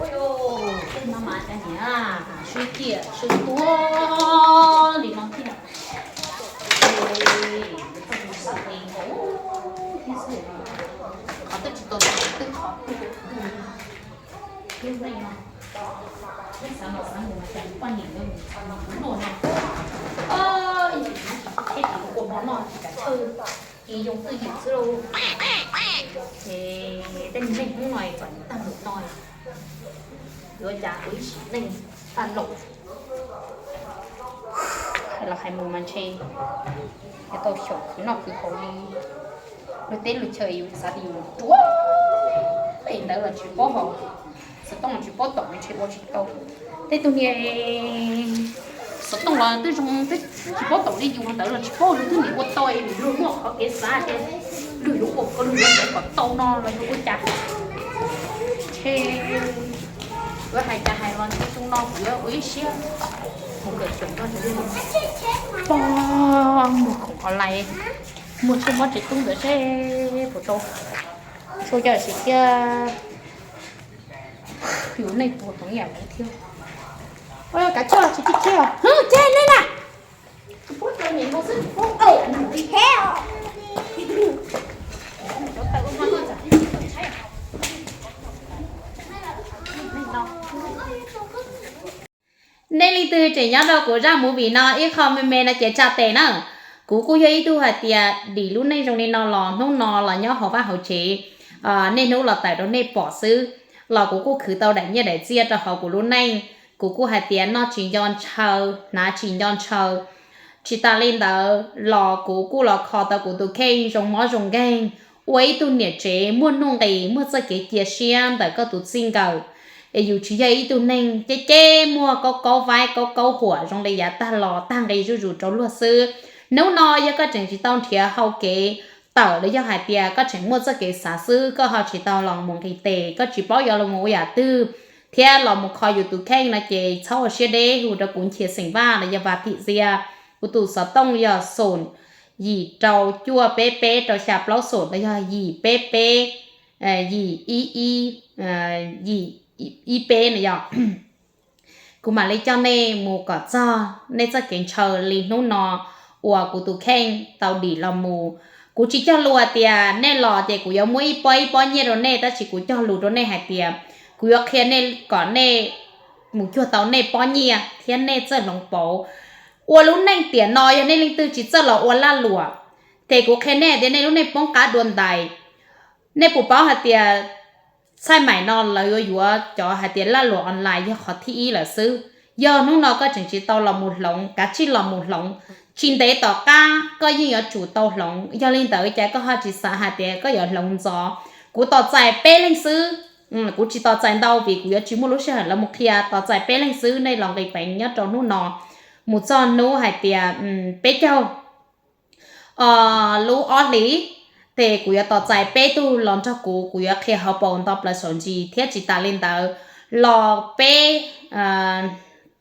Ua, tej no mas cov niam swb ciaj swb tuag li no thiab. Qhov twb tsis tau twb qhov twb neej no, nej xav los xav mus mas cas poj niam ntawd mus txog no kuv luaj no. Ib ntsis tsis teb tsis ua hmo noj tsis kam chawj, ces yoo twj ywm xwb lauj. Ces tej neeg Hmoob no kom tag mus no, yuav cas ua ib sim neej tag laum. Hais los hais mus mas ntshe yuav tau xyaum khwv noj khwv haus li luag teb luag chaw, yus xav tias yus ruam ntawd los tsis paub haus, xov tooj los tsis paub taum, ntshe ua tsis tau. Tej tug niag xov tooj los twb zoo twb tsis paub taum li yus ntawd los tsis paub luag twb niam ua tau, vim luag muaj qhov kev xav tias luag yuav ua kom luag yuav kom tau no los yog ua cas. Ntshe yuav hais cas hais los ntshe xyoo no kuv yuav ua ib siab mus kawm xyaum nrog cov pog muag khoom online, muag tshuaj mob tsev tub ntawd seb puas tau, tsuas yog siv thiab yus nej puas tau ib yam lawv thiab. Kav tsij tsis tib thiab, hu ceg nej na. Nej leej twg tseem nyob rau kuv zaj movie no ib qho me me no ces tsa tes na. Kuv kuj yog ib tug hais tias dim lub neej zoo li no los hnub no los nyob hauv vaj hauv tsev, niaj hnub los tawm rau nej pom xwb, los kuv kuj khwv tau daim nyiaj daim txiaj rau hauv kuv lub neej. Kuv kuj hais tias noj tsis nco ntshaw, hnav tsis nco ntshaw. Tsis tas li ntawd los kuv kuj los kho tau kuv tus kheej zoo mob zoo nkeeg, ua ib tug niam tsev muaj nuj nqis, muaj txoj kev cia siab ntawm koj tus txij nkawm. Es yus tsis yog ib tug neeg ceb ceb muag kaub kaub vaib kaub kaub huam zoo li yav tag los tag nqi zuj zus rau luag xwb. Hnub no yog koj tseem tsis tau nrhiav hau kev tawm los yog hais tias koj tseem muaj txoj kev xav xwb, koj ho tsis tau los mus nqis tes, koj tsis paub yuav los mus ua yam twg thiab los mus kho yus tus kheej no ces txhob ua siab deb, hu rau kuv Nchia Xeem Vaj los yog Vaj Phim Xias. Kuv tus xov tooj yog xoom yim rau cuaj peb peb rau xya plaub xoom los yog yim peb peb, yim ib ib, yim ib peb no yog. Kuv mam li coj nej mus kom txog nej txoj kev ntshaw li hnub no uas kuv tus kheej tau dim los mus. Kuv tsis cog lus hais tias nej los ces kuv yuav muab ib pob ib pob nyiaj rau nej, tab sis kuv cog lus rau nej hais tias kuv yuav qhia nej kom nej mus cuag tau nej pob nyiaj thiab nej txawj hloov pauv. Ua lub neej tiam no yog nej leej twg tsis txawj los ua lag luam, ces kuv qhia nej hais tias nej lub neej poob qab dua ntais. Nej puas paub hais tias txhais mais no lawv yuav yuav cov hais tias lag luam online yog qhov thib ib lawm xwb. Yog hnub no koj tseem tsis tau los mus hloov, kav tsij los mus hloov. Tsis ntev tom qab koj yeej yuav tsum tau hloov, yog li ntawd cas koj ho tsis xav hais tias koj yuav hloov ntxov? Kuv tos txais peb leeg xwb, kuv tsis tos txais ntau vim kuv yuav tsis muaj lub sij hawm los mus qhia, tos txais peb leeg xwb nej los nqis peev nyob rau hnub no mus txog hnub hais tias peb caug lub ob hlis, ces kuv yuav tos txais peb tug los nrog kuv, kuv yuav qhia hauv paus nto plaws saum ntsis thiab tsis tas li ntawd los peb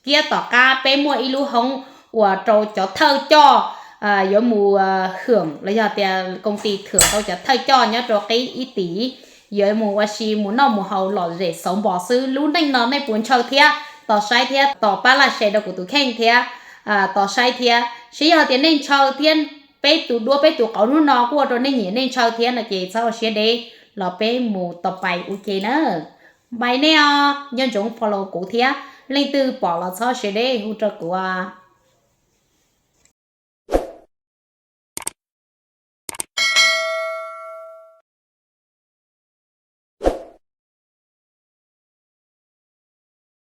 kiab tom qab peb muaj ib lub hoob uas rau cov thawj coj yuav mus hwm los yog tias koom tis thwm rau cov thawj coj nyob rau qib ib tim, yuav mus ua si mus noj mus haus lom zem xauv npos xwb. Lub neej no nej puas ntshaw thiab? Tos saib thiab tos pab laj se rau kuv tus kheej thiab, tos saib thiab seb yog tias nej ntshaw thiab peb tus duab peb tus qauv hnub no kuj ua rau nej nyiam nej ntshaw thiab no ces txhob ua siab deb, los peb mus tos pais ua ke na. Bye nej os, nco ntsoov follow kuv thiab, leej twg pom los txhob siab deb hu rau kuv.